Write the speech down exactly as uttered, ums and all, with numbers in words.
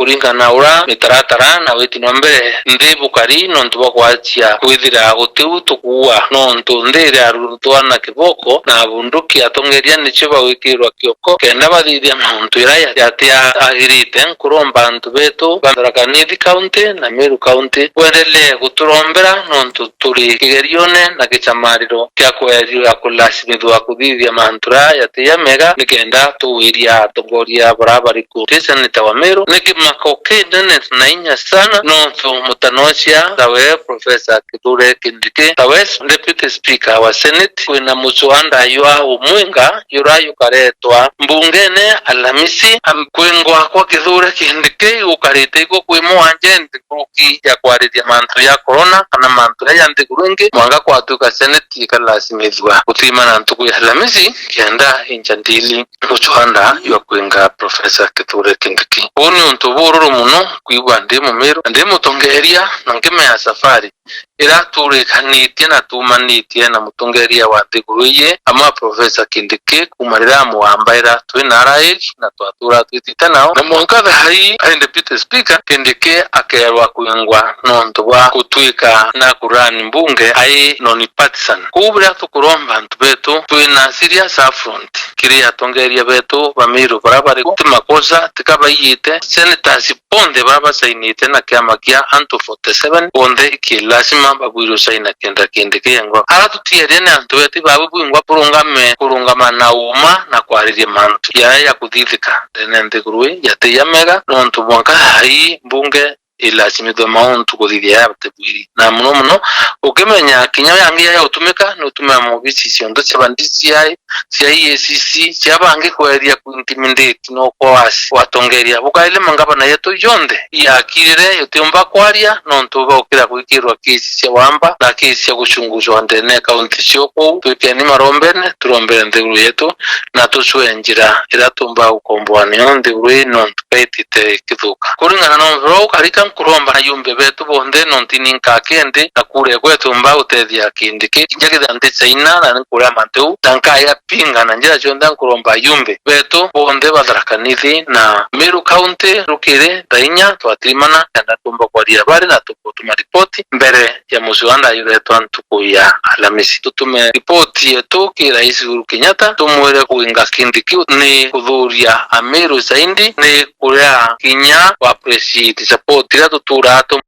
kuringana na uria mitaratara na witi na mbere nthi bukari, nontu bwa kwachia kwithira gutiu tukuua, nontu nthi iriaruthwa na kiboko na bunduki. Atongeria nicio bagwikirwa kioko kenda bathithia mauntu iria ya-, yatiagirite. Nkuromba antu betu ba Tharaka Nithi County na Meru County bwendelee guturombera, nontu turi kigerione na gichamariro kia kwerirwa kulassimithwa kuthithia mantu ria yati jamega, nikenda tuwiria atongoria baria bariku. Ti seneta wa Meru, ni kimako kinene na inya sana, nontu mutanocia tawe Professor Kithure Kindiki, tawe Deputy Speaker wa Senate, kwina mucwanda jwa umwinga jura jukaretwa mbungene Alhamisi. Am-, kwingwa kwa Kithure Kindiki gukarite iko kwi mwanje nkuruki ya kwariria mantu ja corona kana mantu jaja nthiguru ingi, mwanka kwatuika Senate ikalasimithua gutimana ntuku ya Alhamisi kenda incha ndili mucwanda jwa kwinga Professor Kithure Kindiki. Uu ni untu bururu muno kwigua ndi Mumiru, na ndi mutongeria, na nkimenya safari iria turikanitie na tuumanitie na mutongeria wa nthiguru iji, amwe a Professor Kindiki, kuuma riria amwambaira twi na ara age na twatura twitite nao, na mwanka thaa ii, ari Deputy Speaker, Kindiki akeerwa kwingwa nontu bwa gutwika na kurani mbunge ai non-partisan. Kwou biria tukuromba antu betu, twi na serious affront kiri atongeria betu ba Meru baria bari ku, ti makosa, tika baiyite. Senators bonthe baria basainite na kiama kia antu forty seven, bonthe ki lazima babwirwe saina kenda Kindiki engwa. Ara tutieria ni antu betu babu bwingwa burungame, kurungama na uma na kwariria mantu jaria jakuthithika ndene nthiguru ii jati jamega, nontu mwanka thaa ii mbunge ilasimithwe mauntu kuthithia yatibwiri. Na muno muno, ukimenya kinya yangi ya utumika, ni utumia maobici cionthe cia ba D C I, cia E A C C, cia bangi kweria ku intimidate no coerce watongeria. Bukaile mangavana yetu jonthe iakirire, yutiumba kwaria nontu baukira gwikirwa kesi cia wamba na kesi cia gucunguzwa ndene kaunti cio kuu. Twikeni marombene, turombere nthiguru yetu, na tucwe njira iria tumba gukomboa nio nthiguru ii nontu kaitite ikithuka. Kuringana na uvoro ukarika, nkuromba na yumbe betu bonthe, nontu ni nkake nthi na kuria gwetu mba utethia Kindiki. Kinya kethira nthi China na nkuria mantu u, na nkaya pinga na njira cionthe, nkuromba yumbe betu bonthe ba Tharaka Nithi na Meru County rukiri thaa inya twatirimana, kenda tumba kwaria bari na tugutuma ripoti mbere ya mucwanda juretwa ntuku ya Alhamisi. Tutume ripoti yetu ki Rais Uhuru Kenyatta, tumwire kuinga Kindiki ni kuthuria Ameru zaidi, ni kuria kinya wa appreciate support iria tuturaa tu